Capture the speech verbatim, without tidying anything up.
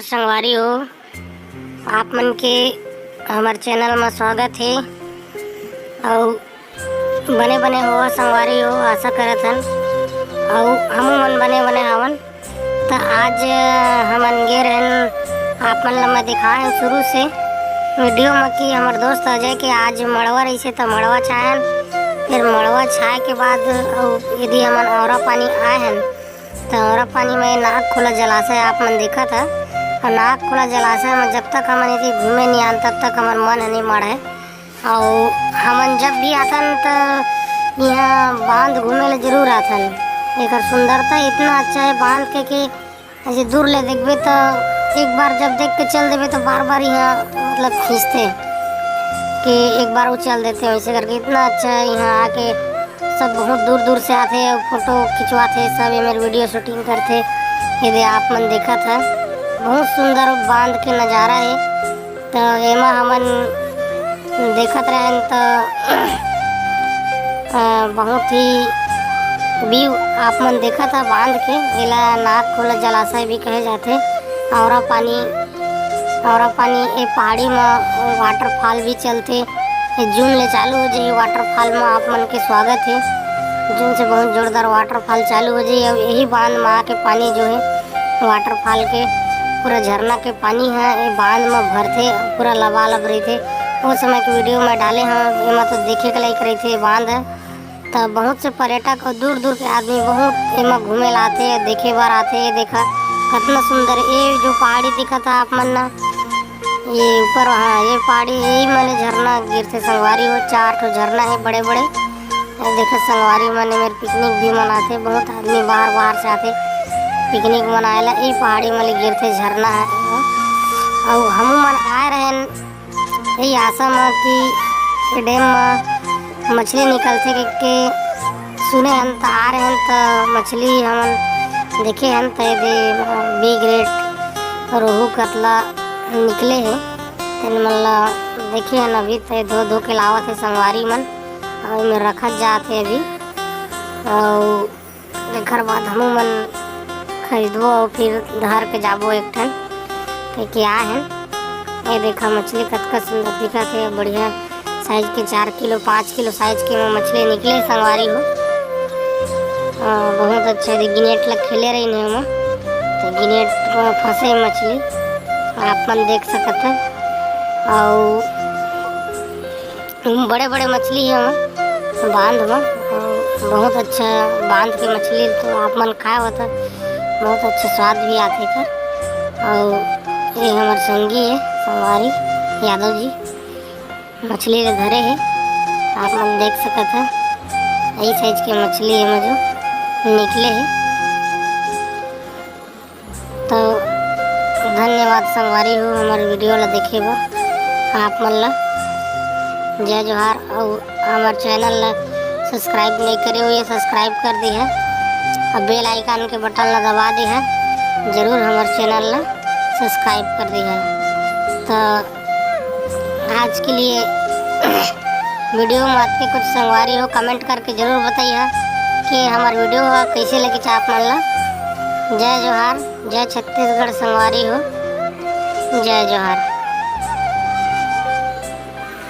संगवारी हो, आप मन के हमर चैनल म स्वागत हे। अउ बने बने होवा संगवारी हो, आशा करत हन। अउ हमू मन बने बने हावन। त आज हमन गे रहन, आप मन ल मैं दिखाए हन शुरू से वीडियो म कि हमर दोस्त अजय के आज मड़वा रहिसे त मड़वा छायन। फिर मड़वा छाए के बाद अउ यदि हमन औरा पानी आए हन त औरा पानी में नाग खोला जलाशय आप मन देखत ह। अउ नाग खोला जलाशय में जब तक हमन यदि घूमे नहीं आन तब तक हमर मन ह नहीं माढ़े। अउ हमन जब भी आथन त इहाँ बांध घूमे ला जरूर आथन। एकर सुंदरता इतना अच्छा है बांध के कि ऐसे दूर ले देखबे त एक बार जब देख के चल देबे त बार बार इहाँ मतलब खींचथे कि एक बार वो चल देते। वैसे करके इतना अच्छा है इहाँ आके, सब बहुत दूर दूर से आथे अउ फोटो खिंचवाथे, सब एमेर वीडियो शूटिंग करथे। ये दे आप मन देखत ह, बहुत सुंदर बांध के नजारा है। त एमा हमन देखत रहन त अ, बहुत ही व्यू आप मन देखत ह बांध के, एला नाग खोला जलाशय भी कहे जाथे। औरा पानी, औरा पानी ए पहाड़ी म वाटरफॉल भी चलथे। ए जून ले चालू हो जाही वाटरफॉल म आप मन के स्वागत हे। जून से बहुत जोरदार वाटरफॉल चालू हो जाही। अब यही बांध म आके पानी जो है वाटरफॉल के पूरा झरना के पानी ह ए बांध म भरथे, पूरा लबालब रहिथे। ओ समय के वीडियो मैं डाले हंव, एमा तो देखे के लायक रहिथे बांध ह। त बहुत से पर्यटक अउ दूर दूर के आदमी बहुत एमा घूमे ला आथे, देखे बर आथे। ये देखा कतना सुंदर, ये जो पहाड़ी दिखत ह आप मन ला, ये ऊपर, हाँ, ये पहाड़ी, यही मने झरना गिरथे संगवारी हो, चार ठो झरना है बड़े बड़े। ये देखा संगवारी मन एमेर पिकनिक भी मनाथे, बहुत आदमी बाहर बाहर से आथे पिकनिक मनाए ला। ये पहाड़ी मने गिरथे झरना है वो। अउ हमू मन आए रहन यही आशा म कि ये डैम म मछली निकलथे के, के सुने हन त आ रहे हन त मछली हमन देखे हन त ये दे बी ग्रेड रोहू कतला निकले हे। तेन मन ला देखे हन अभी त ये धो धो के लावत हे संगवारी मन, अउ एमे रखत जात हे अभी। अउ एखर बाद हमू मन खरीदबो अउ फिर धर के जाबो एक ठन, कहिके आए हन। ये देखा मछली कतका सुंदर दिखत हे, बढ़िया साइज के चार किलो पाँच किलो साइज के एमा मछली निकले संगवारी हो। अ, बहुत अच्छा दे गिनेट ला खेले रहिन हे ओमा, त गिनेट म फंसे मछली आप मन देख सकत ह। अउ बड़े बड़े मछली हे ओमा बांध म, अउ बहुत अच्छा बांध के मछली तो आप मन खाए हो त बहुत अच्छा स्वाद भी आथे एकर। अउ ये हमर संगी हे संगवारी यादव जी, मछली ल धरे हे, आप मन देख सकत ह। यही साइज के मछली हे जो निकले हे। तो धन्यवाद संगवारी हो हमर वीडियो ला देखे बर आप मन ला। जय जोहार। अउ हमर चैनल ला सब्सक्राइब नहीं करे हो, ये सब्सक्राइब कर दी है, अब बेल आइकन के बटन ला दबा दी है, जरूर हमर चैनल ला सब्सक्राइब कर दी है। तो आज के लिए वीडियो म अतके कुछ संगवारी हो, कमेंट करके जरूर बताइए कि हमार वीडियो ह कैसे लगिस आप मन ला। जय जोहार, जय छत्तीसगढ़ संगवारी हो, जय जोहार।